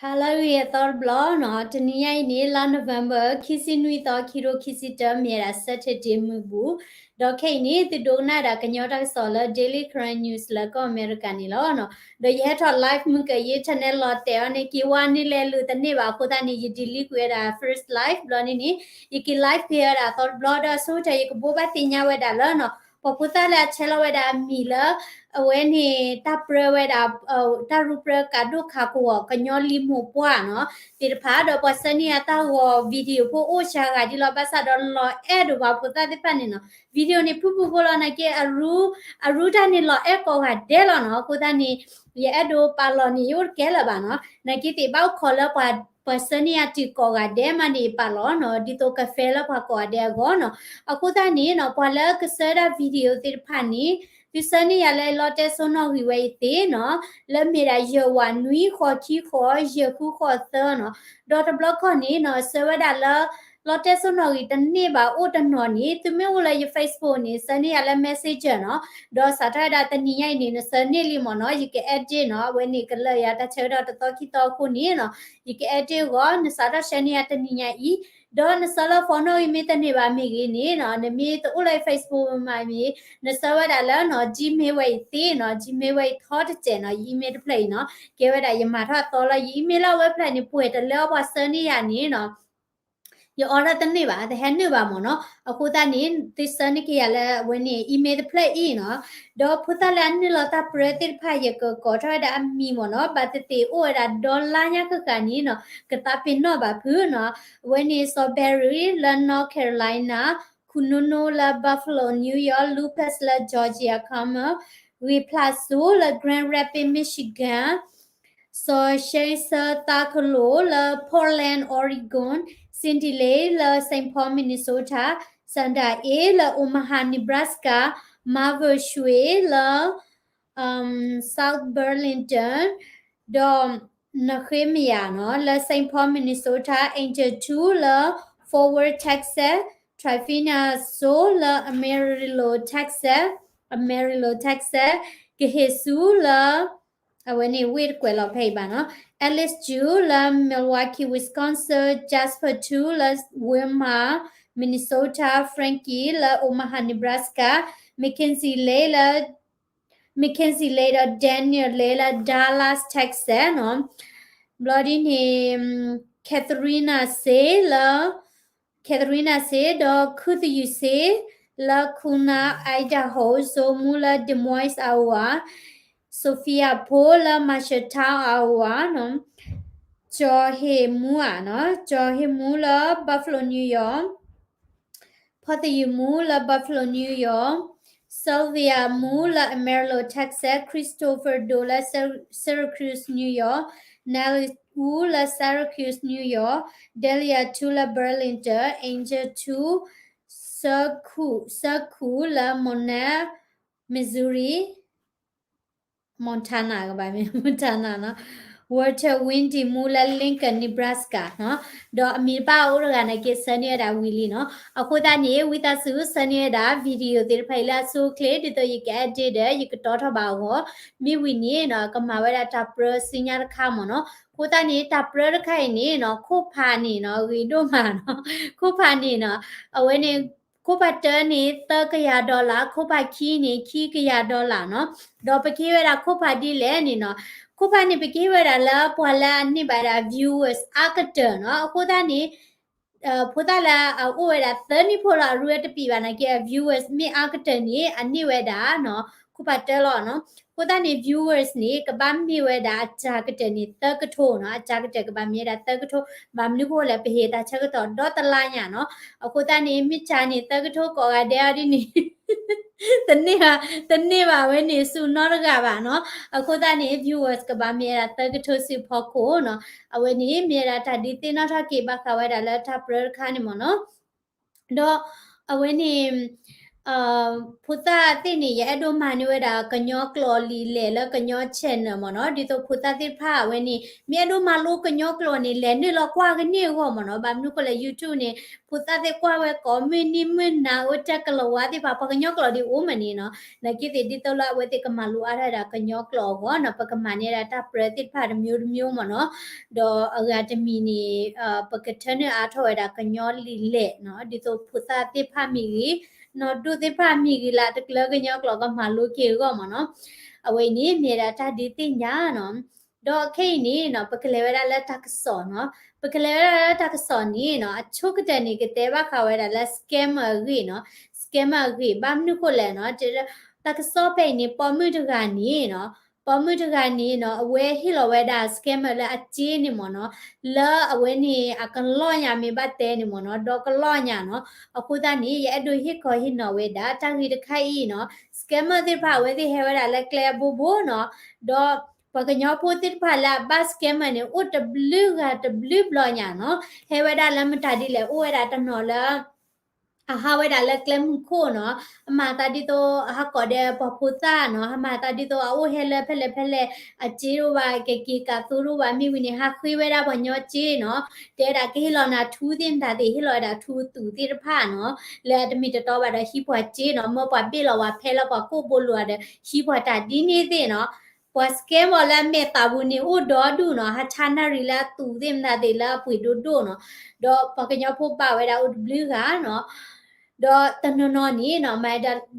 ဟါလၢအဂ့ၤအသီတဘျီနီၤ, တနံၤညါအံၤန့ၣ် လါ November ခံဆံနွံသီ ခံကထိခံဆံတၢ မ့ၢ်ဝဲဒၣ် Saturday မုၢ်ဘူၣ်, ဒီးခဲအံၤန့ၣ် သုဒိကနၣ်ဝဲဒၣ်ကညီတၢ်ကစီၣ်လၢ Daily Karen News လၢကီၢ်အမဲရကၤန့ၣ်လီၤ. ဒီးယဟဲထီၣ် live မုၢ်ကယ့ channel လီၤတဲာ်အီၤန့ၣ် က့ၤဝါန့ၢ်လဲၤလူၤတန့ၢ်ဘၣ်အဃိသတးန့ၣ် ယ delete ကွံာ်ဝဲဒၣ် first live ဘျီန့ၣ်န့ၣ် ယက့ၤ live ဖဲဝဲဒၣ်အသီတဘျီ ဒီးအဆိကတၢၢ် ယကဘိးဘၣ်သ့ၣ်ညါဝဲဒၣ်လၢနီၤ ပှၤဖိသၣ်လၢအဆဲးလီၤဝဲဒၣ်အမံၤလၢ အဝဲန့ၣ် တၢ်ပြၢဝဲဒၣ် တၢ်ရူပြၢကးဒိၣ်ခးကဝီၤ ကညီလံာ်မိၢ်ပှၢ်နီၤ သ့ၣ်တဖၣ် ဒီးပှၤဆှၢန့ၢ်ယၤတၢ်ဂီၤ video ဖိအိၣ်စှၤဂၤဒ်လီၤ ဘၣ်ဆၣ်ဒီးလီၤအဲၣ်ဒိၣ်ပှၤဖိသၣ်သ့ၣ်တဖၣ်န့ၣ်နီၤ video န့ၣ် ဖုၣ်ဖုၣ်ဖိလီၤ နာ်က့ အရူ အရူတၢ်န့ၣ်လီၤအဲၣ်ကိးဂၤဒဲးလီၤနီၤ အဃိသတးန့ၣ် ယအဲၣ်ဒိးပာ်လီၤန့ၣ် ယအိၣ်တကဲလၢၤဘၣ်နီၤ နာ်က့သ့ၣ်ဘၣ်အိၣ်ခိးလၢပှၤ ပှၤဆှၢန့ၢ်ယၤတုၤကိးဂၤဒဲးမးန့ၣ် ယပာ်လီၤနီၤ ဒ်သိးက fair လၢပှၤကိးဂၤဒဲးအဂီၢ်နီၤ အဃိသတးန့ၣ်နီၤ ပှၤလၢကဆှၢဒၣ် video သ့ၣ်တဖၣ်န့ၣ် သုဆှၢန့ၢ်ယၤလၢလီတဲစိနီၣ်ဂံၢ်ဝဲအံၤသ့နီၤ လၢမ့ၢ်ဒၣ် ယဲၢ်ဝးနွံ ဃိးခံဃိး ယဲၢ်ဃုဃိးသၢနီၤ ဒီးတဘျီခီၣ်န့ၣ်နီၤ ဆှၢဝဲဒၣ်လၢ လီတဲစိနီၣ်ဂံၢ်တန့ၢ်ဘၣ်အိၣ်တနီၤန့ၣ် သုမ့ၢ်အိၣ်လၢယ Facebook န့ၣ် ဆှၢန့ၢ်ယၤလၢ Messenger နီၤ ဒီးစးထီၣ်ဝဲဒၣ်တနံၤညါအံၤန့ၣ် နဆှၢန့ၢ်လံမ့ၢ်နီၤ ယက edit နီၤ အဝဲန့ၣ်ကလၢာ်ယၤတၢ်ဆၢကတီၢ်တသီခံသီအဃိန့ၣ်နီၤ ယက edit အဂီၢ် နစးထီၣ်ဆှၢန့ၢ်ယၤတနံၤညါအံၤ ဒီးနဆှၢလၢ phone နီၣ်ဂံၢ်မ့ၢ်တန့ၢ်ဘၣ်မ့ၢ်ဂ့ၤန့ၣ်နီၤ နမ့ၢ်တအိၣ်လၢယ Facebook မ့ၢ်မ့ၢ် နဆှၢဝဲဒၣ်လၢနီၤ Gmail ဝဲအံၤသ့နီၤ Gmail ဝဲအံၤထီတစဲးနီၤ ယ email တဖျၢၣ်အံၤနီၤ ကဲဝဲဒၣ်ယမၤထီၣ်အသီလီၤ ယ email လၢအဝဲဖျၢၣ်န့ၣ် ပှဲၤတလၢအပှၤဆှၢန့ၢ်ယၤန့ၣ်နီၤ ယ order တန့ၢ်ဘၣ် တဟဲနုာ်ဘၣ်မ့ၢ်နီၤ အဃိသတးန့ၣ် သုဆှၢန့ၢ်က့ၤယၤလၢအဝဲန့ၣ် email တဖျၢၣ်အံၤနီၤ ဒီးဖိသၣ်လၢအနုာ်လီၤတၢ်ပြၢသ့ၣ်တဖၣ် ယကကိးထီၣ်ဝဲဒၣ်အမံၤမ့ၢ်နီၤ ဘၣ်သ့ၣ်သ့ၣ်အိၣ်ဝဲဒၣ်ဒီလါညါဃၣ်ဃၣ်န့ၣ်နီၤ ကသးပ့ၤနီၣ်ဘၣ်ဖုနီၤ အဝဲန့ၣ် စီၤဘဲရံ လၢ North Carolina, ခူနိနိ လၢ Buffalo New York, Lucas လၢ Georgia, Carmel ဂ့ၤဖျးစိ လၢ Grand Rapids Michigan စီၤရှဲစၢသးကလိာ် လၢ Portland Oregon, Cindy လ့ လၢ Saint Paul Minnesota, Sandra A လၢ Omaha Nebraska, Marvel ရွှေလၢ South Burlington ဒီး နဃ့မယၤနီၤ လၢ Saint Paul Minnesota, Angel ထူ လၢ Fort Worth Texas, Tryfina စိ လၢ Amarillo Texas, Amarillo Texas, ကဟ့ၣ်စူလၢ အဝဲန့ၣ်ဝ့ၢ်တကွဲးလီၤဖဲအံၤဘၣ်နီၤ Alice စူ လၢ Milwaukee Wisconsin, Jasper ထူ လၢ Wilmar Minnesota, Frankie လၢ Omaha Nebraska, Mackenzie လ့ လၢ Mackenzie လ့ ဒီး Daniel လ့ လၢ Dallas Texas နီၤ ဘျီဒ်န့ၣ် Katharina စ့ လၢ Katharina စ့ ဒီး ခုသယုၢ်စ့ လၢ Kuna Idaho, စိမူ လၢ Des Moines Iowa, Sophia ဖိ လၢ Marshalltown Iowa နီၤ ကၠီၤဟ့ၣ်မူဧါနီၤ ကၠီၤဟ့ၣ်မူ လၢ Buffalo New York, ဖီသယုၢ်မူ လၢ Buffalo New York, Sylvia မူ လၢ Amarillo Texas, Christopher ဒိၣ် လၢ Syracuse New York, Nellie အူ လၢ Syracuse New York, Delia ထူ လၢ Burlington, Angel ထူ စၢခူၣ် စၢခူၣ် လၢ Monett Missouri, Montana ကဘၣ်မ့ၢ် Montana နီၤ Walter Windy မူ လၢ Lincoln Nebraska နီၤ ဒီးအမံၤတဖၣ်အိၣ်တဂၤနာ်က့ ဆှၢန့ၢ်ဝဲဒၣ်ဝံၤလံနီၤ အဃိသတးန့ၣ် ဝံသးစူၤဆှၢန့ၢ်ဝဲဒၣ် video သ့ၣ်တဖၣ်အံၤလၢအဆိအချ့ ဒ်သိးယက edit ဒီး ယကတီထီၣ်ဘၣ်အဂီၢ် မ့ၢ်ဝံၤန့ၣ်နီၤ ကမၤဝဲဒၣ်တၢ်ပြၢဆူညါတခါမ့ၢ်နီၤ အဃိသတးန့ၣ် တၢ်ပြၢတခါအံၤန့ၣ်နီၤ ခိၣ်ဖးန့ၣ်နီၤ ဂ့ၤဒိၣ်မးနီၤ ခိၣ်ဖးန့ၣ်နီၤ အဝဲန့ၣ် ခိၣ်ဖးတၢန့ၣ် သၢကယၤ dollar, ခိၣ်ဖးခံန့ၣ် ခံကယၤ dollar နီၤ ဒီးပကဟ့ၣ်ဝဲဒၣ်ခိၣ်ဖးဒ်လဲၣ်န့ၣ်နီၤ ခိၣ်ဖးန့ၣ် ပကဟ့ၣ်ဝဲဒၣ်လၢပှၤလၢအန့ၢ်ဘၣ်ဒၣ် viewers အါကတၢၢ်နီၤ အဃိသတးန့ၣ် ဖိသၣ်လၢအအိၣ်ဝဲဒၣ်သၢနံၣ်ဖိလီၤ အရူဝဲတပံာ်ဘၣ်နာ်က့ viewers မ့ၢ်အါကတၢၢ်န့ၣ် အန့ၢ်ဝဲဒၣ်နီၤ ခိၣ်ဖးတၢလီၤနီၤ အဃိသတးန့ၣ် viewers န့ၣ် ကဘၣ်မ့ၢ်ဝဲဒၣ်အစှၤကတၢၢ်န့ၣ် သၢကထိနီၤ အစှၤကတၢၢ်ကဘၣ်မ့ၢ်ဝဲဒၣ်သၢကထိ ဘၣ်မနုၤဃိလဲၣ် ပဟ့ၣ်တၢ်ဆၢကတီၢ်ဒီတလါညါနီၤ အဃိသတးန့ၣ် မ့ၢ်စှၤန့ၣ် သၢကထိကိးဂၤဒဲးအီၤဒ်န့ၣ် တန့ၢ်ဘၣ် တန့ၢ်ဘၣ်ဝဲန့ၣ် ဆူၣ်နီတဂၤဘၣ်နီၤ အဃိသတးန့ၣ် viewers ကဘၣ်မ့ၢ်ဝဲဒၣ်သၢကထိစုဖီခိၣ်နီၤ အဝဲန့ၣ် မ့ၢ်ဝဲဒၣ်တၢ်ဒုးသ့ၣ်နီၣ်ထီၣ်က့ၤဘၣ်ဃးဝဲဒၣ်လၢတၢ်ပြၢတခါန့ၣ်မ့ၢ်နီၤ ဒီးအဝဲန့ၣ် ဖိသၣ်သ့ၣ်န့ၣ် ယအဲၣ်ဒိးမၤန့ၢ်ဝဲဒၣ်ကညီကျိာ်လံာ်လဲၢ်လၢကညီ channel မ့ၢ်နီၤ, ဒ်သိးဖိသၣ်သ့ၣ်တဖၣ်အဝဲန့ၣ် မ့ၢ်အဲၣ်ဒိးမၤလိကညီကျိာ်န့ၣ် လဲၤနုာ်လီၤကွၢ်ကန့ၢ်အဂီၢ်မ့ၢ်နီၤ, ဘၣ်မနုၤဃိလဲၣ် YouTube န့ၣ် ဖိသၣ်သ့ၣ်ကွၢ်ဝဲကိးမုၢ်နံၤမုၢ်နၤ အိၣ်တၢ်ကလီၤဝါသ့ၣ်တဖၣ် ပှၤကညီကျိာ်ဒ်အိၣ်မးန့ၣ်နီၤ, နာ်က့သ့ၣ်ဒ်သိးလၢအဝဲသ့ၣ်ကမၤလိအါထီၣ်ဝဲဒၣ်ကညီကျိာ်အဂီၢ်နီၤ, ပကမၤန့ၢ်ဝဲဒၣ်တၢ်ပြၢသ့ၣ်တဖၣ်တမျိုးတမျိုးမ့ၢ်နီၤ, ဒီးအဂၤတမံၤန့ၣ် ပကထၢနုာ်အါထီၣ်ဝဲဒၣ်ကညီလံာ်လဲၢ်နီၤ, ဒ်သိးဖိသၣ်သ့ၣ်တဖၣ်မ့ၢ်ဂ့ၤ, နီၢ်ဒိၣ်သ့ၣ်တဖၣ်မ့ၢ်ဂ့ၤလၢအတကျၢၤကညီကျိာ်ကမၤလိက့ၤအဂီၢ်မ့ၢ်နီၤ, အဝဲအံၤန့ၣ် မ့ၢ်ဝဲဒၣ်တၢ်ဒုးသ့ၣ်ညါနီၤ, ဒီးခဲအံၤန့ၣ်နီၤ ပကလဲၤဝဲဒၣ်လၢတၢ်ကစီၣ်နီၤ, ပကလဲၤဝဲဒၣ်လၢတၢ်ကစီၣ်န့ၣ်နီၤ, အဆိကတၢၢ်န့ၣ် ကတဲဘၣ်ဃးဝဲဒၣ်လၢ scammer အဂ့ၢ်နီၤ, scammer အဂ့ၢ် ဘၣ်မနုၤဃိလဲၣ်နီၤ, တၢ်ကစီၣ်ဖဲအံၤန့ၣ် ပိာ်မုၣ်တဂၤန့ၣ်နီၤ, ပိာ်မုၣ်တဂၤန့ၣ်နီၤ အဝဲဟ့ၣ်လီၤဝဲဒၣ် scammer လၢအစ့န့ၣ်မ့ၢ်နီၤ, လၢအဝဲန့ၣ် အကလီၢ်ညါမ့ၢ်ဘၣ်တဲန့ၣ်မ့ၢ်နီၤ, ဒီးကလီၢ်ညါနီၤ, အဃိသတးန့ၣ် ယအဲၣ်ဒိးဟ့ၣ်ခီဟ့ၣ်နီၤဝဲဒၣ် တၢ်ဂ့ၢ်တခါအံၤနီၤ, scammer သ့ၣ်တဖၣ်အဝဲသ့ၣ်ဟဲဝဲဒၣ်လၢကျဲအဘိဘိနီၤ, ဒီးပှၤကညီဖိသ့ၣ်တဖၣ်လၢအဘၣ် scammer န့ၣ် အိၣ်တဘျုးဂၤတဘျုးဘျီညါနီၤ, ဟဲဝဲဒၣ်လၢမတၤဒ်လဲၣ် အိၣ်ဝဲဒၣ်တနီၤလၢ အဟးဝဲဒၣ်လၢကျဲမုၢ်ခိၣ်နီၤ, အမၤသးဒ်သိးအဟးကိးဒီးပှၤဖိသၣ်နီၤ, အမၤသးဒ်သိးအအိၣ်ဟဲလၢဖဲလဲၣ်ဖဲလဲၣ်, အစ့တအိၣ်ဘၣ်, ကက့ၤကးသိတအိၣ်ဘၣ်, မ့ၢ်ဝံၤန့ၣ် ဟးဃ့ဝဲဒၣ်ပှၤကညီစ့နီၤ, တဲဒၣ်ကဟ့ၣ်လီၤနၤထူသ့ၣ်မတၤသ့ၣ်, ဟ့ၣ်လီၤဝဲဒၣ်ထူသူးသ့ၣ်တဖၣ်နီၤ, လၢအတမ့ၢ်တတီဘၣ်ဒီးဟံးပှၤစ့နီၤ, မၢပှၤဘ့ၣ်လီၤဝဲဖဲလၢပှၤကိၣ်ဘိလိၤဒီး ဟံးပှၤတၢ်ဒ်န့ၣ်သ့ၣ်နီၤ, ပှၤ scam အီၤလၢအမဲာ်သးပူၤန့ၣ် အိၣ်ဒီဒူၣ်နီၤ, ဟးထါနၣ်ရံၣ်လၢအသူးသ့ၣ်မတၤသ့ၣ် လၢအပှ့ၤဒိၣ်ဒိၣ်နီၤ, ဒီးပှၤကညီဖိဘၣ်ဝဲဒၣ်အိၣ်တဘျုးဂၤနီၤ, ဒီးတနီၤနီၤန့ၣ်နီၤ မၤ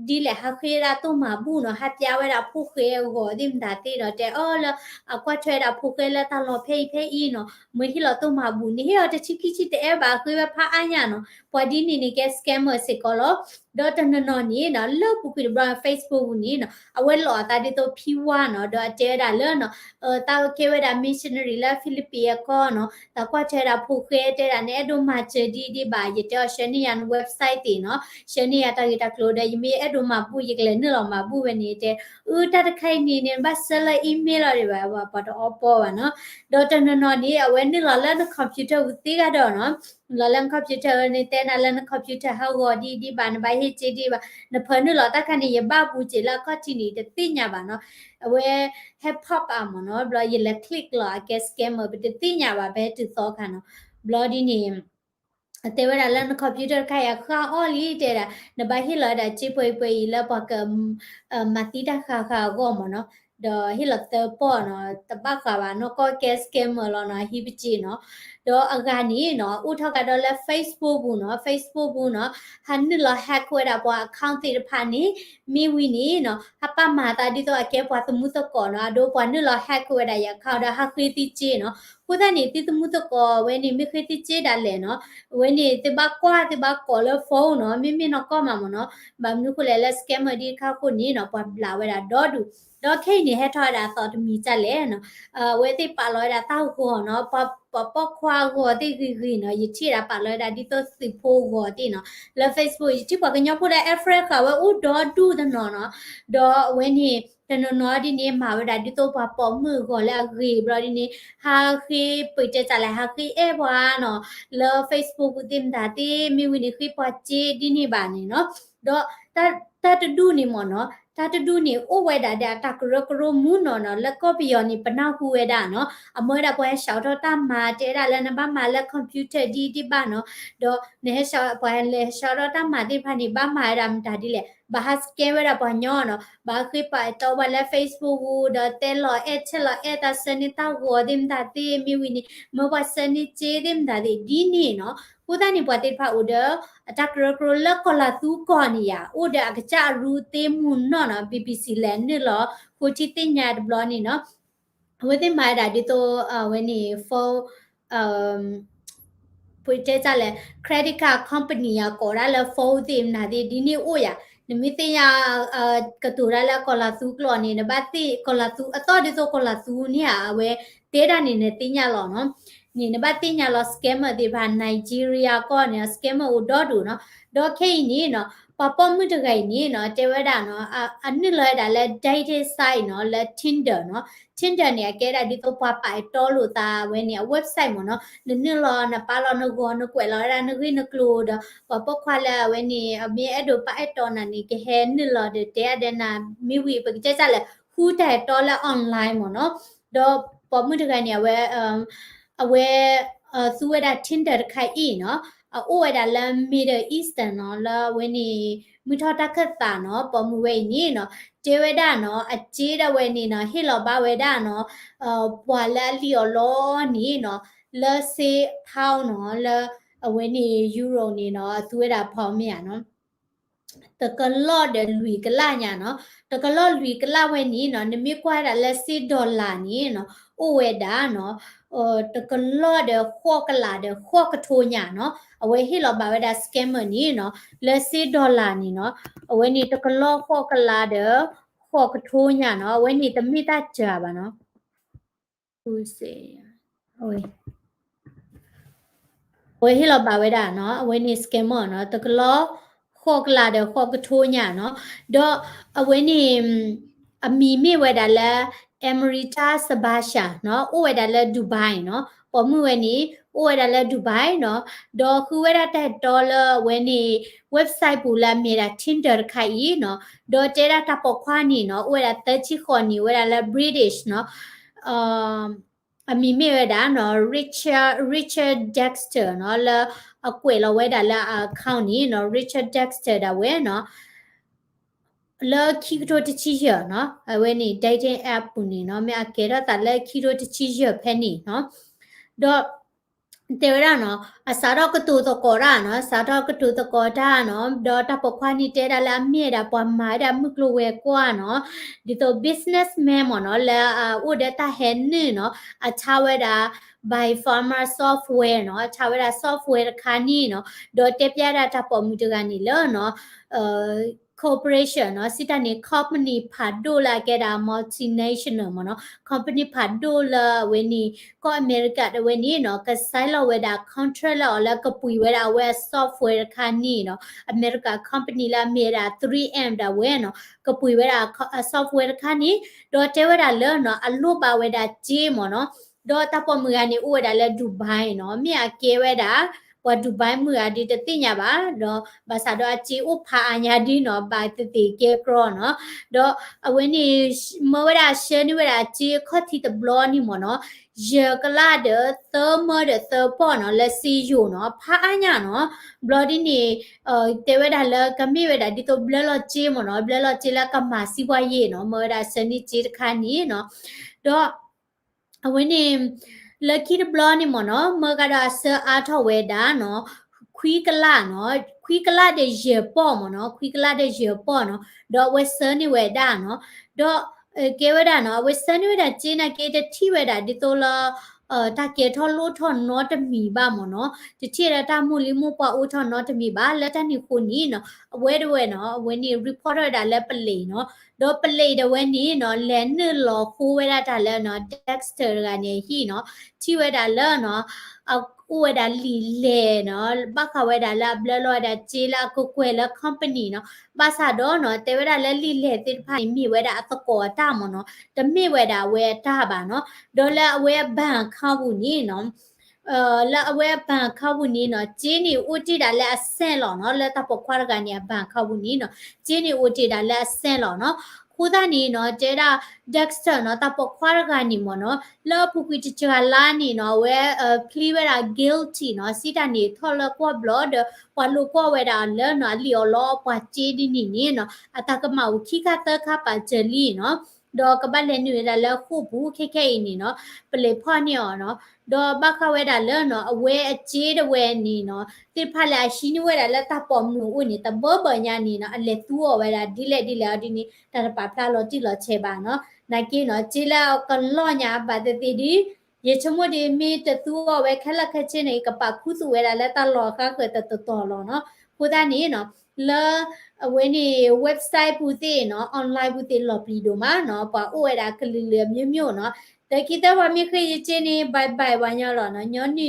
ဒ်လဲၣ် ဟးဃ့ဝဲဒၣ်သိၣ်မၤဘူၣ်နီၤ, ဟးပျါဝဲဒၣ်ဖိၣ်ဃဲအဂီၤသ့ၣ်မတၤသ့ၣ်ဒီး တဲအီၤလၢ အကွၢ်ထွဲဝဲဒၣ်ဖိၣ်ဃဲလၢတၢ်လီၢ်ဖဲအံၤဖဲအံၤနီၤ, မ့ၢ်ဟ့ၣ်လီၤသိၣ်မၤဘူၣ်န့ၣ် ဟ့ၣ်အီၤတဆံခံဆံတအဲၣ်ဘၣ် ဃ့ဝဲဖးအါညါနီၤ, ပှၤဒ်န့ၣ်န့ၣ်ကဲ scammer စ့ၢ်ကီးလီၤ. ဒီးတနီၤနီၤန့ၣ်နီၤ လၢပူၤကွံာ်တဘျီ Facebook ပူၤန့ၣ်နီၤ အဝဲလီၤအသးဒ်သိးဖံဝါနီၤ, ဒီးအတဲဝဲဒၣ်လၢနီၤ သးကဲဝဲဒၣ် missionary လၢ Philippines အကီၢ်နီၤ, သးကွၢ်ထွဲဒၣ်ဖိၣ်ဃဲ တဲဒၣ်နအဲၣ်ဒိးမၤစၢၤဒ်ဒ်ဘၣ် ယတဲအီၤ ဆှၢန့ၢ်ယၤန website သ့ၣ်နီၤ, ဆှၢန့ၢ်ယၤတၢ်ဂ့ၢ်တၢ်ကျိၤဒီး ယမ့ၢ်အဲၣ်ဒိးမၤဘူၣ် ယကလဲၤနုာ်လီၤမၤဘူၣ်ဝဲန့ၣ် တဲ အၢ တၢ်တခါအံၤန့ၣ်န့ၣ် နဘၣ်ဆှၢလၢ email လီၤဒံးဘၣ် ပှၤတအီပီဘၣ်နီၤ, ဒီးတနီၤနီၤန့ၣ် အဝဲနုာ်လီၤလၢန computer ပူၤသ့ဂၤဒီးနီၤ လီၤလၢန computer န့ၣ် တဲနၤလၢန computer ဟးဂီၤဒ်ဒ်ဘၣ် နဘၣ်ဟ့ၣ်စ့ဒ်ဘၣ် နဖၢနုာ်လီၤတၢ်ခါန့ၣ် ယဘၣ်ပူၤစ့ၢ်လၢအခီၣ်ထံးန့ၣ် တသ့ၣ်ညါဘၣ်နီၤ, အဝဲဟဲ pop up မ့ၢ်နီၤ, ဘျီယလဲၤ click လီၤ အကဲ scammer ပတသ့ၣ်ညါဘၣ် ပဟဲတုၤသီခါနီၤ, ဘျီဒ်န့ၣ် တဲဝဲဒၣ်လၢန computer တခါအံၤအဃၢ်အီၣ်လံ တဲဒၣ် နဘၣ်ဟ့ၣ်လီၤဝဲဒၣ်စ့ပှဲၤအံၤပှဲၤအံၤလၢပှၤက မၤသံတၢ်ဃာ်ဃာ်အဂီၢ်မ့ၢ်နီၤ, ဒီးဟ့ၣ်လီၤသၢပီၢ်နီၤ, တဘၣ်ဃးဘၣ်နီၤ ကီၢ်ကဲ scammer လီၤနီၤ ဟံးပစ့နီၤ, ဒီးအဂၤန့ၣ်နီၤ အိၣ်ထီၣ်ကဒီးလၢ Facebook ပူၤနီၤ, Facebook ပူၤနီၤ ဟးနုာ်လီၤ hack ဝဲဒၣ်ပှၤ account သ့ၣ်တဖၣ်န့ၣ်, မ့ၢ်ဝံၤန့ၣ်နီၤ ဟးပာ်မၤသးဒ်သိးအကဲပှၤသမူသကိးနီၤ, အဒိပှၤနုာ်လီၤ hack ဝဲဒၣ်ယ account ဒီးဟးဃ့သံစ့နီၤ, အဃိသတးန့ၣ် သုသမူသကိးဝဲန့ၣ် မ့ၢ်ဃ့သံစ့ဒၣ်လဲာ်နီၤ, အဝဲန့ၣ် သုဘၣ်ကွၢ် သုဘၣ်ကိးလၢ phone နီၤ, မ့မ့ၢ်နီၢ်ကီၢ်မးမ့ၢ်နီၤ, ဘၣ်မနုၤဃိလဲၣ်လၢ scammer ဒ်တခါအဃိန့ၣ်နီၤ ပှၤဘျးဝဲဒၣ်ဒီဒူၣ်, ဒီးခဲအံၤန့ၣ် ဟဲထီၣ်ဝဲဒၣ်အသီတမံၤဒ်လဲၣ်နီၤ, အဝဲသ့ၣ်ပာ်လီၤဝဲဒၣ်တၢ်ဂီၤနီၤ, ပှၤပိာ်ခွါဂီၤသ့ၣ်ဂ့ၤဂ့ၤနီၤ, ယထံၣ်ဝဲဒၣ်ပာ်လီၤဝဲဒၣ်ဒ်သိးသုးဖိဂီၤသ့ၣ်နီၤ, လၢ Facebook ယထံၣ်ပှၤကညီဖိလၢ add friend ဃာ်ဝဲအိၣ်ဒီဒူၣ်တနီၤနီၤ, ဒီးအဝဲန့ၣ် တနီၤနီၤဒ်န့ၣ် မၤဝဲဒၣ်ဒ်သိးပှၤပိာ်မုၣ်အဂီၤလၢအဂ့ၤဘျီဒ်န့ၣ် ဟးဃ့ပတဲတၢ်လဲၣ် ဟးဃ့အဲၣ်ပှၤနီၤ, လၢ Facebook ပူၤသ့ၣ်မတၤသ့ၣ် မ့ၢ်ဝံၤန့ၣ်ဃ့ပှၤစ့ဒ်န့ၣ်ဘၣ်န့ၣ်နီၤ, ဒီးတၢ်တဒူၣ်န့ၣ်မ့ၢ်နီၤ, တၢ်တဒူၣ်န့ၣ် အိၣ်ဝဲဒၣ်ဒီးအတၢ်ကရၢကရိမူနီၤနီၤ, လၢကီၢ်ပယီၤန့ၣ် ပနၢ်ဟူဝဲဒၣ်နီၤ, အမၢဝဲဒၣ်ပှၤဟဲဆှးထီၣ်တၢ်မၤ တဲဒၣ်လၢနဘၣ်မၤလၢ computer ဒ်ဒ်ဘၣ်နီၤ, ဒီးနဟဲဆှး ပှၤလဲၤဆှးထီၣ်တၢ်မၤသ့ၣ်တဖၣ်န့ၣ် ဘၣ်မၤဝဲဒၣ်မတၤဒ်လဲၣ်, ဘၣ်ဟး scam ဝဲဒၣ်ပှၤကညီနီၤ, ဘၣ်ဃ့ပာ်တီပှၤလၢ Facebook ပူၤ ဒီးတဲလီၤအဲၣ်ဆဲးလီၤအဲၣ်တၢ်ဆှၢန့ၢ်တၢ်ဂီၤသ့ၣ်မတၤသ့ၣ် မ့ၢ်ဝံၤန့ၣ် မၢပှၤဆှၢန့ၢ်စ့သ့ၣ်မတၤသ့ၣ်ဒ်န့ၣ်နီၤ, အဃိသတးန့ၣ် ပှၤသ့ၣ်တဖၣ်အိၣ်ဒီး အတၢ်ကရၢကရိလၢကီၤလၤသူကီၢ်န့ၣ်ယါ အိၣ်ဒီးအကစၢ်အရူသ့မူနီၢ်နီၤ, BBC လဲၤနုာ်လီၤ ဃိထံသ့ၣ်ညါတဘျီန့ၣ်နီၤ, အဝဲသ့ၣ်မၤဝဲဒၣ်ဒ်သိး အဝဲန့ၣ် phone ပတဲတၢ်လဲၣ် credit card company ယါ ကိးဒၣ်လၢ phone သ့ၣ်မနုၤသ့ၣ် ဒ်န့ၣ်အိၣ်ယါ, နမ့ၢ်သ့ၣ်ညါ ကတိၤတၢ်လၢကီၤလၤသူကျိာ်န့ၣ် နဘၣ်သ့ၣ်ကီၤလၤသူ အသီၣ်ဒ်သိးကီၤလၤသူန့ၣ်ဧါ အဝဲတဲဒၣ်န့ၣ် နသ့ၣ်ညါလီၤနီၤ. န့ၣ် နဘၣ်သ့ၣ်ညါလီၤ scammer သ့ၣ်တဖၣ် Nigeria ကီၢ်န့ၣ် scammer အိၣ်ဒီဒူၣ်နီၤ. ဒီးခဲအံၤန့ၣ်နီၤ ပှၤပိာ်မုၣ်တဂၤအံၤန့ၣ်နီၤ တဲဝဲဒၣ်နီၤ အ အနုာ်လီၤဝဲဒၣ်လၢ dating site နီၤ လၢ Tinder နီၤ. Tinder န့ၣ် အကဲဒၣ်ဒ်သိးပှၤပာ်အဲၣ်တီလိာ်သးဝဲန့ၣ် အ website မ့ၢ်နီၤ. နနုာ်လီၤ နပာ်လီၤနဂီၤ နကွဲးလီၤဝဲဒၣ်နဂ့ၢ်နကျိၤဒီး ပှၤပိာ်ခွါလၢအဝဲန့ၣ် အမ့ၢ်အဲၣ်ဒိးပာ်အဲၣ်တီနၤန့ၣ် ကဟဲနုာ်လီၤဒီးတဲအဒဲနၤ မ့ၢ်ဝံၤ ပကတဲစၢ်လဲၣ် ဃုတၢ်အဲၣ်တီလၢ online မ့ၢ်နီၤ. ဒီးပိာ်မုၣ်တဂၤန့ၣ် အဝဲ အဝဲ သူဝဲဒၣ် Tinder တခါအံၤနီၤ အအိၣ်ဝဲဒၣ်လၢ Middle Eastern နီၤ လၢအဝဲန့ၣ် မုၢ်ထီၣ်တၢ်ခၢၣ်သးနီၤ ပိာ်မုၣ်ဝဲအံၤန့ၣ်နီၤ တဲဝဲဒၣ်နီၤ အစ့ဒၣ်ဝဲန့ၣ်နီၤ ဟ့ၣ်လီၤဘၣ်ဝဲဒၣ်နီၤ ပှၤလၢအလံၣ်အီၤလီၤန့ၣ်နီၤ လၢစ့ pound နီၤ လၢအဝဲန့ၣ် euro န့ၣ်နီၤ အသူဝဲဒၣ် pound မ့ၢ်ဧါနီၤ တကလီၢ်ဒီးလွံၢ်ကလးညါနီၤ. တကလီၢ်လွံၢ်ကလးဝဲန့ၣ်နီၤ နမ့ၢ်ကွၢ်ဝဲဒၣ်လၢစ့ dollar န့ၣ်နီၤ အိၣ်ဝဲဒၣ်နီၤ တကလီၢ်ဒီးဃိးကလးဒီးဃိးကထိညါနီၤ. အဝဲဟ့ၣ်လီၤဘၣ်ဝဲဒၣ် scammer န့ၣ်နီၤ လၢစ့ dollar န့ၣ်နီၤ အဝဲန့ၣ်တကလီၢ်ဃိးကလးဒီး ဃိးကထိညါနီၤ. အဝဲန့ၣ်တမ့ၢ်တၢ်စှၤဘၣ်နီၤ အဝဲဟ့ၣ်လီၤဘၣ်ဝဲဒၣ်နီၤ အဝဲန့ၣ် scammer နီၤ တကလီၢ်ဃိးကလးဒီးဃိးကထိညါနီၤ. ဒီးအဝဲန့ၣ် အမံၤမ့ၢ်ဝဲဒၣ်လၢ Amrita Subhasha နီၤ အိၣ်ဝဲဒၣ်လၢ Dubai နီၤ ပိာ်မုၣ်ဝဲန့ၣ် အိၣ်ဝဲဒၣ်လၢ Dubai နီၤ. ဒီးဃုဝဲဒၣ်တၢ်အဲၣ်တီလၢအဝဲန့ၣ် website ပူၤလၢအမ့ၢ်ဒၣ် Tinder တခါအံၤနီၤ. ဒီးတဲဒၣ်တၢ်ပိာ်ခွါန့ၣ်နီၤ အိၣ်ဝဲဒၣ်သၢဆံဃိးနံၣ် ဝဲဒၣ်လၢ British နီၤ အမံၤမ့ၢ်ဝဲဒၣ်နီၤ Richard Richard Dexter နီၤ လၢအကွဲးလီၤဝဲဒၣ်လၢအ account န့ၣ်နီၤ Richard Dexter ဒၣ်ဝဲနီၤ လၢခံကထိတဆံယဲၢ်နီၤ အဝဲန့ၣ် dating app ပူၤန့ၣ်နီၤ မ့ၢ်အကဲထီၣ်သးလၢခံကထိတဆံယဲၢ်ဖဲန့ၣ်နီၤ ဒီး တဲဝဲဒၣ်နီၤ အစးထီၣ်ကတိၤသကိးတၢ်နီၤ စးထီၣ်ကတိၤသကိးတၢ်နီၤ ဒီးတၢ်ပိာ်ခွါန့ၣ်တဲဒၣ်လၢအမ့ၢ်ဝဲဒၣ်ပှၤမၤဝဲဒၣ်မုၢ်ကျိၤဝဲၤကွာ်နီၤ ဒ်သိး businessman မ့ၢ်နီၤ လၢအအိၣ်ဒီးတၢ်ဟဲနုာ်နီၤ အဆါဝဲဒၣ် Buyfarmer software နီၤ အဆါဝဲဒၣ် software တခါန့ၣ်နီၤ ဒီးတဲပျဲဒၣ်တၢ်ပိာ်မုၣ်တဂၤန့ၣ်လၢနီၤ corporation နီၤ စံးတၢ်န့ၣ် company ဖးဒိၣ်လၢအကဲဒၣ် multinational မ့ၢ်နီၤ company ဖးဒိၣ်လၢအဝဲန့ၣ် ကီၢ်အမဲရကၤတဝဲန့ၣ်နီၤ ကဆဲးလီၤဝဲဒၣ် contract လၢအီၤလၢကပှ့ၤဝဲဒၣ်အဝဲအ software တခါန့ၣ်နီၤ အမဲရကၤ company လၢအမ့ၢ်ဝဲဒၣ် three M ဒၣ်ဝဲနီၤ ကပှ့ၤဝဲဒၣ်အ software တခါန့ၣ် ဒီးတဲဝဲဒၣ်လၢနီၤ အလိၣ်ဘၣ်ဝဲဒၣ်စ့မ့ၢ်နီၤ ဒီးတၢ်ပိာ်မုၣ်ဂၤန့ၣ်အိၣ်ဝဲဒၣ်လၢ Dubai နီၤ မ့ၢ်အကဲဝဲဒၣ် ပှၤ Dubai မုၣ်ဂၤဒ်တသ့ၣ်ညါဘၣ် ဒီးဘၣ်ဆၣ်ဒီးအစ့အိၣ်ဖးအါညါဒ်နီၤ ဘၣ်သ့ၣ်သ့ၣ်ကဲကြီနီၤ ဒီးအဝဲန့ၣ် မၢဝဲဒၣ်ဆှၢန့ၢ်ဝဲဒၣ်အစ့အခီၣ်ထံးတဘျီန့ၣ်မ့ၢ်နီၤ ယဲၢ်ကလးဒီးသၢမၢဒီးသၢပီၢ်နီၤ လၢစ့ယိၤနီၤ ဖးအါညါနီၤ ဘျီဒ်န့ၣ် တဲဝဲဒၣ်လၢကမ့ၢ်ဝဲဒၣ်ဒ်သိးဘျၢလီၤစ့မ့ၢ်နီၤ ဘျၢလီၤစ့လၢကမၤစံးပှၤယဲၢ်နီၤ မၢဝဲဒၣ်ဆှၢန့ၢ်စ့တခါန့ၣ်နီၤ ဒီး အဝဲန့ၣ် လၢခံတဘျီန့ၣ်မ့ၢ်နီၤ မၢကဒီးအဆၢအါထီၣ်ဝဲဒၣ်နီၤ ခွံကလးနီၤ ခွံကလးဒီးယဲၢ်ပီၢ်မ့ၢ်နီၤ ခွံကလးဒီးယဲၢ်ပီၢ်နီၤ ဒီးအဝဲဆှၢန့ၢ်ဝဲဒၣ်နီၤ ဒီး ကဲဝဲဒၣ်နီၤ အဝဲဆှၢန့ၢ်ဝဲဒၣ်စ့နာ်က့ တထံၣ်ဝဲဒၣ်ဒ်သိးလၢ တၢ်ကဲထီၣ်လိၣ်ထီၣ်နီတမံၤဘၣ်မ့ၢ်နီၤ တထံၣ်ဝဲဒၣ်တၢ်မိၢ်လံမိၢ်ပှၢ်အိၣ်ထီၣ်နီတမံၤဘၣ် လၢတၢ်န့ၣ်အဃိန့ၣ်နီၤ အဝဲတဝဲနီၤ အဝဲန့ၣ် report ထီၣ်ဝဲဒၣ်လၢ police နီၤ ဒီး police တဝဲန့ၣ်နီၤ လဲၤနုာ်လီၤဃိဝဲဒၣ်တၢ်လၢနီၤ Dexter တဂၤန့ၣ်အဟံၣ်နီၤ ထံၣ်ဝဲဒၣ်လၢနီၤ အအိၣ်ဝဲဒၣ်လံာ်လဲၢ်နီၤ ဘၣ်ဃးဝဲဒၣ်လၢအဘျၢလီၤဝဲဒၣ်စ့လၢအကကွဲၢ်လၢ company နီၤ ဘၣ်ဆၣ်ဒီးနီၤ တဲဝဲဒၣ်လၢလံာ်လဲၢ်သ့ၣ်တဖၣ်န့ၣ် မ့ၢ်ဝဲဒၣ်အသကိးအတၢ်မ့ၢ်နီၤ တမ့ၢ်ဝဲဒၣ်အဝဲအတၢ်ဘၣ်နီၤ ဒီးလၢအဝဲအ bank account ပူၤန့ၣ်နီၤ လၢအဝဲအ bank account ပူၤန့ၣ်နီၤ စ့န့ၣ်အိၣ်တ့ၢ်ဒၣ်လၢအစဲၣ်လီၤနီၤ လၢတၢ်ပိာ်ခွါတဂၤန့ၣ် အ bank account ပူၤန့ၣ်နီၤ စ့န့ၣ်အိၣ်တ့ၢ်ဒၣ်လၢအစဲၣ်လီၤနီၤ အဃိသတးန့ၣ်နီၤ တဲဒၣ် Dexter နီၤ တၢ်ပိာ်ခွါတဂၤန့ၣ်မ့ၢ်နီၤ လၢအပူၤကွံာ်တစှၤလါန့ၣ်နီၤ အဝဲ plead ဝဲဒၣ် guilty နီၤ စံးတၢ်န့ၣ်ထီၣ်လၢကွီၢ်ဘျီဒီး ပှၤလိာ်ကွီၢ်ဝဲဒၣ်လၢနီၤ အလံၣ်အီၣ်လီအီၣ်ပှၤစ့ဒ်န့ၣ်န့ၣ်နီၤ အတၢ်ကမၣ်အိၣ်ခံခါသၢခါပာ်စၢၤလံနီၤ ဒီးကဘၣ်လဲၤနုာ်ဝဲဒၣ်လၢဃိာ်ပူၤခဲခဲအံၤန့ၣ်နီၤ ပလံးဖီၣ်န့ၢ်အီၤနီၤ ဒီးဘၣ်ဃးဝဲဒၣ်လၢနီၤ အဝဲအစ့တဝဲန့ၣ်နီၤ သ့ၣ်တဖၣ်လၢအဟံးန့ၢ်ဝဲဒၣ်လၢတၢ်ပိာ်မုၣ်အအိၣ်န့ၣ် တဘၢဘၢညါန့ၣ်နီၤ အလဲၤသူအီၤဝဲဒၣ်ဒ်လဲၣ်ဒ်လဲၣ်အီၤဒ်န့ၣ် တၢ်တပာ်ဖျါလီၤတံၢ်လီၤဆဲးဘၣ်နီၤ နာ်က့နီၤ စ့လၢအကလီၢ်ညါဘၣ်သ့ၣ်သ့ၣ်ဒီး ယဆိကမိၣ်ဒီး မ့ၢ်တသူအီၤဝဲခဲလၢာ်ခဲဆ့န့ၣ် ကပာ်ခူသူၣ်ဝဲဒၣ်လၢတၢ်လီၢ်အဃါဃၢၤတတီၤလီၤနီၤ အဃိသတးန့ၣ်နီၤ လၢ အဝဲန့ၣ် website ပူၤသ့ၣ်နီၤ online ပူၤသ့ၣ်လီၤပျံၤဒိၣ်မးနီၤ ပှၤအိၣ်ဝဲဒၣ်ကလုာ်လုာ်အမျိုးမျိုးနီၤ လၢခံတၢ်ပှၤမ့ၢ်ဃ့ယက့န့ၣ် bye bye ဝဲညီလီၤနီၤ. ညီ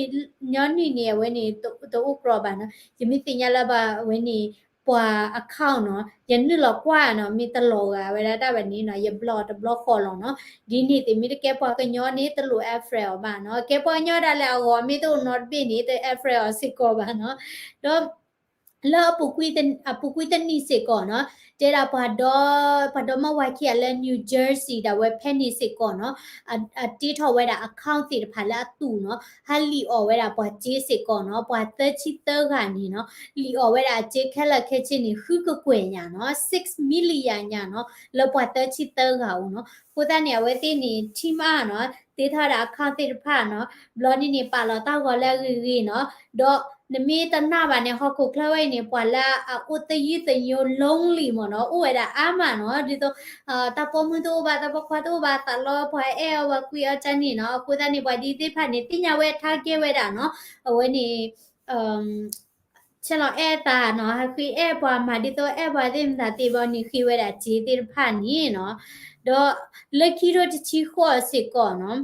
နုၢ်န့ၣ် အဝဲန့ၣ် တအိၣ်ကြီဘၣ်နီၤ. ယမ့ၢ်သ့ၣ်ညါလၢဘၣ်အဝဲန့ၣ် ပှၤ account နီၤ ယနုာ်လီၤကွၢ်နီၤ မ့ၢ်တလီၤဂာ်ဝဲဒၣ်တၢ်ဘၣ်န့ၣ်နီၤ ယ block တဘျီဃီလီၤနီၤ. ဒ်န့ၣ်သ့ၣ်မ့ၢ်တကဲပှၤကညီန့ၣ် တလိၣ် add friend အီၤဘၣ်နီၤ. ကဲပှၤကညီဒၣ်လဲာ်အဂီၢ်မ့ၢ်တအိၣ်နီတဘ့ၣ်န့ၣ် တ add friend အီၤစ့ၢ်ကီးဘၣ်နီၤ. ဒီး လၢအပူၤကွံာ်တနံၣ်စ့ၢ်ကီးနီၤ တဲဒၣ်ပှၤဒီ ပှၤဒီမါဝၤခံဂၤလၢ New Jersey ဒၣ်ဝဲဖဲန့ၣ်စ့ၢ်ကီးနီၤ အတ့ထီၣ်ဝဲဒၣ် account သ့ၣ်တဖၣ်လၢအသူၣ်နီၤ ဟးလံၣ်အီၣ်ဝဲဒၣ်ပှၤစ့စ့ၢ်ကီးနီၤ ပှၤသၢဆံသၢဂၤန့ၣ်နီၤ လံၣ်အီၣ်ဝဲဒၣ်အစ့ခဲလၢာ်ခဲဆ့န့ၣ် ဃုကကွဲၢ်ညါနီၤ six million ညါနီၤ လၢပှၤသၢဆံသၢဂၤအိၣ်နီၤ. အဃိသတးန့ၣ် အဝဲသ့ၣ်န့ၣ် team up နီၤ တ့ထီၣ်ဝဲဒၣ် account သ့ၣ်တဖၣ်နီၤ ဘျီဒ်န့ၣ် ပာ်လီၤတၢ်ဂီၤလၢအဂ့ၤဂ့ၤနီၤ ဒီးနမ့ၢ်တနာ်ဘၣ်န့ၣ် ဟီၣ်ခိၣ်ချၢဝဲအံၤန့ၣ် ပှၤလၢအအိၣ်သယုၢ်သညိ lonely မ့ၢ်နီၤ အိၣ်ဝဲဒၣ်အါမးနီၤ ဒ်သိး တၢ်ပိာ်မုၣ်တအိၣ်ဘၣ် တၢ်ပိာ်ခွါတအိၣ်ဘၣ် သးလီပှၤအဲၣ်အီၤ ပှၤကွံအီၤကန့ၣ်နီၤ. အဃိသတးန့ၣ် ပှၤဒ်သ့ၣ်တဖၣ်န့ၣ် သ့ၣ်ညါဝဲ target ဝဲဒၣ်နီၤ အဝဲန့ၣ် ဆဲးလီၤအဲၣ်သးနီၤ ဟးဃ့အဲၣ်ပှၤမၤဒ်သိး အဲၣ်ပှၤသ့ၣ်မတၤသ့ၣ်ဘၣ်န့ၣ် ဃ့ဝဲဒၣ်စ့သ့ၣ်တဖၣ်န့ၣ်နီၤ. ဒီးလၢခံထိတဆံဃိးစ့ၢ်ကီးနီၤ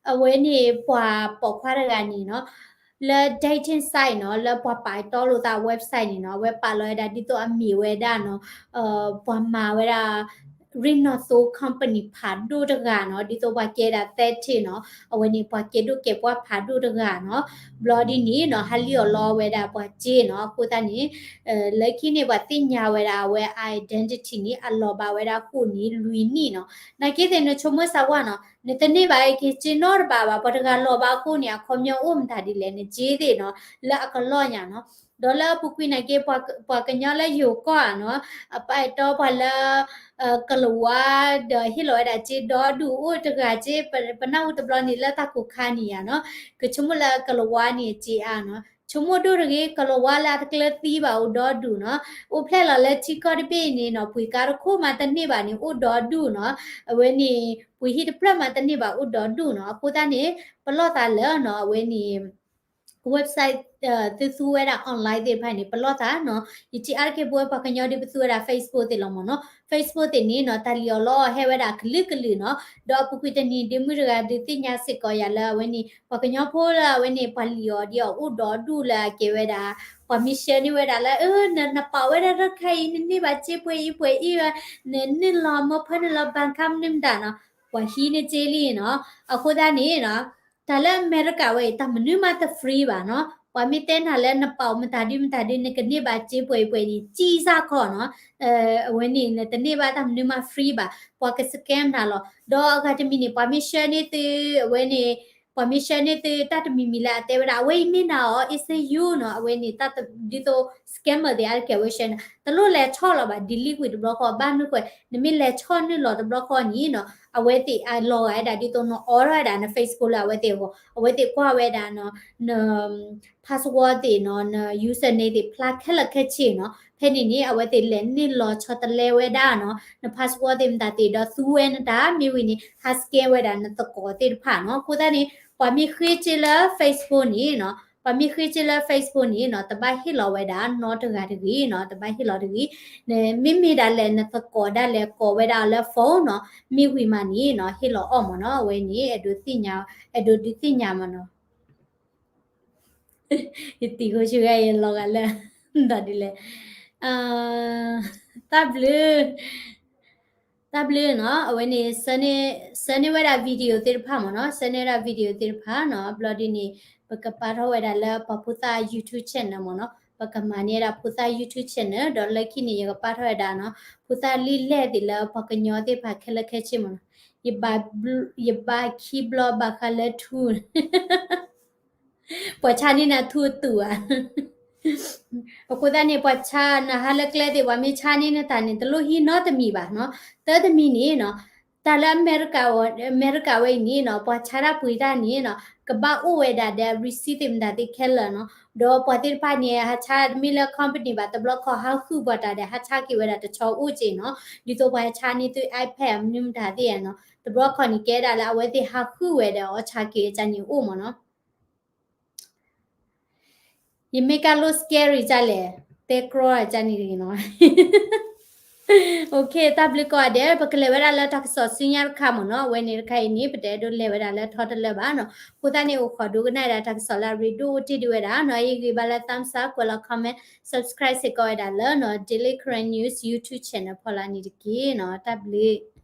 အဝဲန့ၣ်ပှၤပိာ်ခွါတဂၤန့ၣ်နီၤ လၢ dating site နီၤ လၢပှၤပာ်တီလိာ်သး website န့ၣ်နီၤ အဝဲပာ်လီၤဝဲဒၣ်ဒ်သိးအမ့ၢ်ဝဲဒၣ်နီၤ ပှၤမၤဝဲဒၣ် ရ့ၣ်နီၣ်သိ company ဖးဒိၣ်တဂၤနီၤ ဒ်သိးပှၤကဲဒၣ်သဲထ့ၣ်နီၤ အဝဲန့ၣ်ပှၤကဲဒိၣ်ကဲပှၢ်ဖးဒိၣ်တဂၤနီၤ. ဘျီဒ်န့ၣ်နီၤ ဟးလံၣ်အီၣ်လီအီၣ်ဝဲဒၣ်ပှၤစ့နီၤ. အဃိသတးန့ၣ် လၢခံန့ၣ် ပှၤသ့ၣ်ညါဝဲဒၣ်အဝဲ identity န့ၣ် အလီၤဘၣ်ဝဲဒၣ်ဃိာ်န့ၣ် လွံၢ်နံၣ်နီၤ. နာ်က့သ့ၣ် နဆိကမိၣ်စၢ်ဝါနီၤ နတန့ၢ်ဘၣ်က့ၤစ့နီတဘ့ၣ်ဘၣ် ပှၤတဂၤလီၤဘၣ်အဃိန့ၣ် အခီပညီအိၣ်မတၤဒ်လဲၣ် နစ့သ့ၣ်နီၤ လၢအကလီၢ်ညါနီၤ. ဒီးလၢအပူၤကွံာ်နာ်က့ ပှၤကညီလၢယိၤကီၢ်ဧါနီၤ အပာ်တီပှၤလၢ ကလၤဝါ ဒီးဟ့ၣ်လီၤဝဲဒၣ်စ့ဒီဒူၣ်အိၣ်တဂၤစ့ ပနၢ်ဟူတဘျီန့ၣ်လၢတၢ်ကိၢ်ခါန့ၣ်ယါနီၤ ကဆိကမိၣ်လၢကလၤဝါန့ၣ်စ့အါနီၤ ဆိကမိၣ်ဒိၣ်တဂ့ၤ ကလၤဝါလၢအတကျၢၤသံဘၣ်အိၣ်ဒီဒူၣ်နီၤ အိၣ်ဖျဲၣ်လီၤလၢထံကီၢ်တဘ့ၣ်န့ၣ်နီၤ ပှ့ၤကါတခိၣ်မးတန့ၢ်ဘၣ်န့ၣ် အိၣ်ဒီဒူၣ်နီၤ အဝဲန့ၣ် ပှ့ၤဟံၣ်တဖျၢၣ်မးတန့ၢ်ဘၣ်အိၣ်ဒီဒူၣ်နီၤ အဃိသတးန့ၣ် ပလီၢ်သးလၢနီၤ အဝဲန့ၣ် website သုသူဝဲဒၣ် online သ့ၣ်တဖၣ်န့ၣ် ပလီၢ်သးနီၤ ယထံၣ်အါတက့ၢ်ပဝဲပှၤကညီဒ်ပသူဝဲဒၣ် Facebook သ့ၣ်လီၤမ့ၢ်နီၤ Facebook သ့ၣ်န့ၣ်နီၤ တၢ်လံၣ်အီၣ်လီအီၣ်ဟဲဝဲဒၣ်ကလုာ်ကလုာ်နီၤ ဒီးအပူၤကွံာ်တနံၤ ဒ့မုၣ်တဂၤဒုးသ့ၣ်ညါစ့ၢ်ကီးယၤလၢအဝဲန့ၣ် ပှၤကညီဖိလၢအဝဲန့ၣ် ပှၤလံၣ်အီၣ်ဒ်အီၤအိၣ်ဒီဒူၣ်လၢအကဲဝဲဒၣ် ပှၤမ့ၢ် share န့ၢ်ဝဲဒၣ်လၢ နပာ်ဝဲဒၣ်တၢ်ခါအံၤ နန့ၢ်ဘၣ်စ့ပှဲၤအံၤပှဲၤအံၤ နနုာ်လီၤမၢဖၢနုာ်လီၤ ဘၣ်ခါမနုၤမတၤနီၤ ပှၤဟံးန့ၢ်စ့လံနီၤ အဃိသတးန့ၣ်နီၤ တၢ်လၢအမဲရကၤဝဲအံၤ တၢ်မနုၤမးတ free ဘၣ်နီၤ ပှၤမ့ၢ်တဲနၤလၢနပာ်အီၤမတၤဒုမတၤဒု နကန့ၢ်ဘၣ်စ့ပှဲၤအံၤပှဲၤန့ၣ် စံၣ်စၢ်ခီနီၤ အဝဲန့ၣ် နတန့ၢ်ဘၣ်တၢ်မနုၤမး free ဘၣ် ပှၤက scam နၤလီၤ ဒီးအဂၤတမံၤန့ၣ် ပှၤမ့ၢ် share န့ၢ်သု အဝဲန့ၣ် ပှၤမ့ၢ် share န့ၢ်သုတၢ်တမံၤမံၤလၢအတဲဝဲဒၣ် အဝဲအံၤမ့ၢ်နၤအီၤ is it you နီၤ အဝဲန့ၣ် တၢ်ဒ်သိး scammer သ့ၣ်အါတက့ၢ်အဝဲ share နၤ တလိၣ်လဲၤဆီၣ်လီၤဘၣ် delete ကွံာ်တဘျီဃီ ဘၣ်မနုၤဃိ နမ့ၢ်လဲၤဆီၣ်နုာ်လီၤတဘျီဃီန့ၣ်နီၤ အဝဲသ့ၣ်အလီၤဂာ်ဝဲဒၣ်ဒ်သိးနအိးထီၣ်ဝဲဒၣ်န Facebook လၢအဝဲသ့ၣ်အဂီၢ် အဝဲသ့ၣ်ကွၢ်ဝဲဒၣ်နီၤ န password သ့ၣ်နီၤ န username သ့ၣ်ဖျါခဲလၢာ်ခဲဆ့နီၤ ဖဲန့ၣ်န့ၣ် အဝဲသ့ၣ်လဲၤနုာ်လီၤဆီတလဲဝဲဒၣ်နီၤ န password သ့ၣ်မတၤသ့ၣ်ဒီးသူဝဲနတၢ် မ့ၢ်ဝံၤန့ၣ် ဟး scam ဝဲဒၣ်နသကိးသ့ၣ်တဖၣ်နီၤ အဃိသတးန့ၣ် ပှၤမ့ၢ်ဃ့စ့လၢ Facebook န့ၣ်နီၤ ပှၤမ့ၢ်ဃ့စ့လၢ Facebook န့ၣ်နီၤ တဘၣ်ဟ့ၣ်လီၤဝဲဒၣ်နီတဂၤတဂ့ၤနီၤ တဘၣ်ဟ့ၣ်လီၤတဂ့ၤ မ့မ့ၢ်ဒၣ်လဲာ်နသကိးဒၣ်လဲာ်ကိးဝဲဒၣ်လၢ phone နီၤ မ့ၢ်ဝံၤမးန့ၣ်နီၤ ဟ့ၣ်လီၤအီၤမ့ၢ်နီၤ အဝဲန့ၣ် အဲၣ်ဒိးသ့ၣ်ညါ အဲၣ်ဒိးဒုးသ့ၣ်ညါမ့ၢ်နီၤ ယတံၤဃိဆူဂၤယလီၤဂာ်လၢ ဒီးဒ်လဲၣ် တၢ်ဘျုး တၢ်ဘျုးနီၤ အဝဲန့ၣ် ဆှၢန့ၢ်ဝဲဒၣ် video သ့ၣ်တဖၣ်မ့ၢ်နီၤ ဆှၢန့ၢ်ဝဲဒၣ် video သ့ၣ်တဖၣ်နီၤ ဘျီဒ်န့ၣ် ပကပာ်ထီၣ်ဝဲဒၣ်လၢပှၤဖိသၣ် YouTube channel မ့ၢ်နီၤ ပကမၤန့ၢ်ဝဲဒၣ်ဖိသၣ် YouTube channel ဒီးလၢခံန့ၣ် ယကပာ်ထီၣ်ဝဲဒၣ်နီၤ ဖိသၣ်လံာ်လဲၢ်သ့ၣ်လၢပှၤကညီသ့ၣ်တဖၣ်ခဲလၢာ်ခဲဆ့မ့ၢ်နီၤ ယဘၣ်ခံဘျီဘၣ်ဃးလၢထူ ပှၤဆါန့ၢ်နၤထူအတူးဧါ အဃိသတးန့ၣ် ပှၤဆါနၤဟးလၢကျဲသ့ၣ် ပှၤမ့ၢ်ဆါန့ၢ်နတၢ်န့ၣ် တလိၣ်ဟံးနီတမံၤဘၣ်နီၤ တၢ်တမံၤန့ၣ်နီၤ တၢ်လၢအမဲရကၤ အမဲရကၤဝဲအံၤန့ၣ်နီၤ ပှၤဆါတၢ်ပှ့ၤတၢ်န့ၣ်နီၤ ကဘၣ်အိၣ်ဝဲဒၣ်ဒီး receipt သ့ၣ်မတၤသ့ၣ်ခဲလၢာ်နီၤ ဒီးပှၤသ့ၣ်တဖၣ်န့ၣ် ဟးဆါတမ့ၢ်လၢ company ဘၣ် တဘျီခီဟးဃုပှၤတၢ်ဒီး ဟးဆါက့ၤဝဲဒၣ်တဆီအိၣ်က့ၤနီၤ ဒ်သိးပှၤဟဲဆါန့ၢ်သု iPad မနုၤမတၤသ့ၣ်ဧါနီၤ တဘျီခီန့ၣ် ကဲဒၣ်လၢအဝဲသ့ၣ်ဟးဃုဝဲဒီးအီၣ်ဆါက့ၤအကန့ၣ်အိၣ်မ့ၢ်နီၤ ယမ့ၢ်ကလိၣ် scary ဒ်လဲၣ် တဲကြီဒ်န့ၣ်တဂ့ၤနီၤ Okay, တၢ်ဘျုးကိးဂၤဒဲး, ပကလဲၤဝဲဒၣ်လၢတၢ်ကစီၣ်ဆူညါတခါမ့ၢ်နီၤ, အဝဲန့ၣ်တခါအံၤန့ၣ် ပတအဲၣ်ဒိးလဲၤဝဲဒၣ်လၢထီတလၢဘၣ်နီၤ, အဃိသတးန့ၣ် အိၣ်ခိးဒိကနၣ်ဝဲဒၣ်တၢ်ကစီၣ်လၢအရ့ဒိၣ်အိၣ်တ့ၢ်ဒံးဝဲဒၣ်နီၤ, အဂ့ၤဂ့ၤဘၣ်လၢ thumbs up, ကွဲးလီၤ comment, subscribe စ့ၢ်ကီးဝဲဒၣ်လၢနီၤ Daily Karen News YouTube channel ဖီလာ်န့ၣ်တက့ၢ်နီၤ, တၢ်ဘျုး